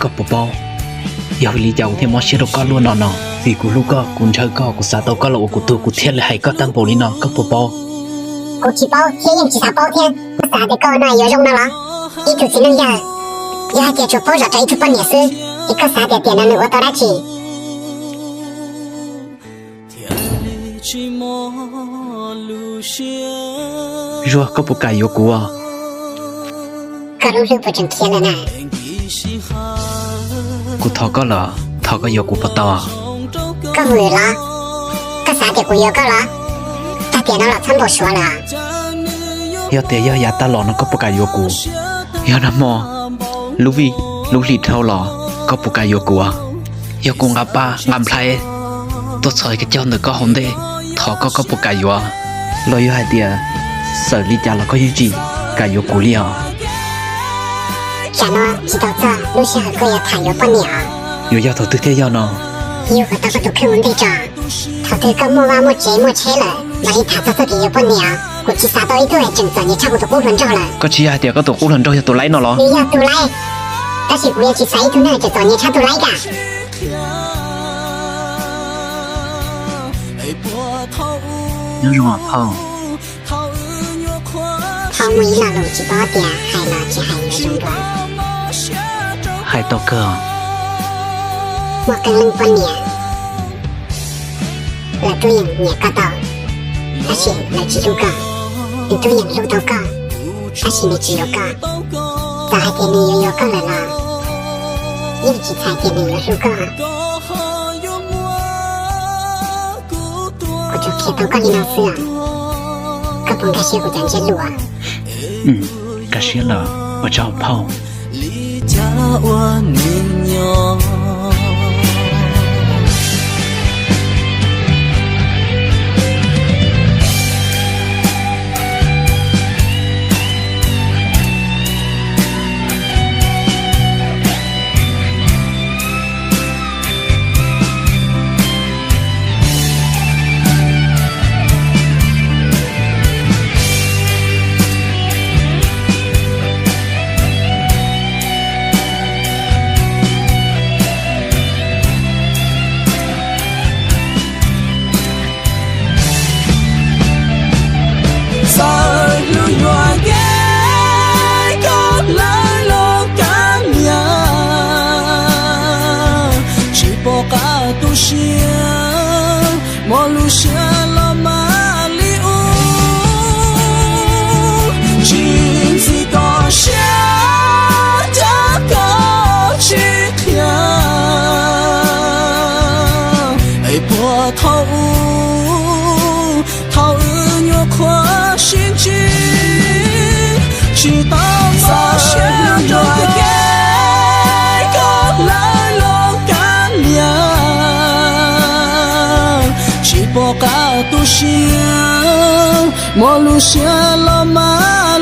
Koj puas paub, yog vim li cas kuv thiaj mob siab rau koj luaj no no? Vim kuv hlub koj, kuv ntshaw koj, kuv xav tau koj los ua kuv tug, kuv thiaj li hais koj tag npaum li no, koj puas paub? Kuv tsis paub thiab yeej tsis xav paub thiab. Koj xav tias koj ua no yuav zoo no los? Ib tug txiv neej yawg, yog hais tias tsuas paub zam rau ib tug poj niam xwb, es koj xav tias tiam no nws ua tau dab tsi? Zuag, koj puas kam yuav kuv? Koj lub hlwb puas tseem khiav lawm na? Kuv thov koj los thov koj yuav kuv puas tau? Koj vwm los? Koj xav tias kuv yuav koj los? Tag tiam no los txhob npau suav lawm. Yog tias yog yav tag los no koj puas kam yuav kuv? Yog nag hmo lub vij lub hlis dhau los koj puas kam yuav kuv? Yog kuv nqa paj nqa nplhaib tuaj txhos kev cog ntawm koj hauv ntej thov koj, koj puas kam yuav? Los yog hais tias txawm li cas los koj yeej tsis kam yuav kuv li os? Tsam no tsis tau txog lub sij hawm koj yuav tham yuav poj niam. Yuav yog thaum twg thiaj yog no? Yug kom tau koj tus kheej ua ntej tso. Thaum twg koj muaj vaj muaj tsev muaj tsheb lawm mam li tham txog txoj kev yuav poj niam. Kuv tsis xav tau ib tug tseem txom nyem tshaj kuv tus qub hluas nraug lawm. Koj tsis yog hais tias koj tus qub hluas nraug yog tus laib no los? Nws yog tus laib, tab sis kuv yuav tsis xav ib tug neeg tseem txom nyem tshaj tus laib kam. Nyob zoo os phauj. Phauj, muaj ib lo lus tsis paub tias hais los tsis hais yuav zoo dua. Hais tau kawg. Muaj qee leej poj niam, lawv twb yeej nyiam koj tau, tab sis lawv tsis hlub koj. Nws twb yeej hlub tau koj, tab sis nws tsis yuav koj. Txawm hais tias nws yuav yuav koj lawm los yeej tsis txhais tias nws yuav hlub koj. Kuv tsuas qhia tau koj li no xwb os. Koj puas nkag siab kuv cov ntsiab lus? Nkag siab lawm, ua tsaug phauj. Txawm hlub yuam kev koj hlawv los kab niam, tsis pom qab tu siab, mos lus siab los mas li ub, tsis ntxim koj siab, cas koj tsis qhia, es puas thaum ub, thaum wb nyuam qhuav sib ntsib, tsis tau mob siab rau kev koj hlawv los kab niam, tsis pom qab tu siab, mos lus siab los mas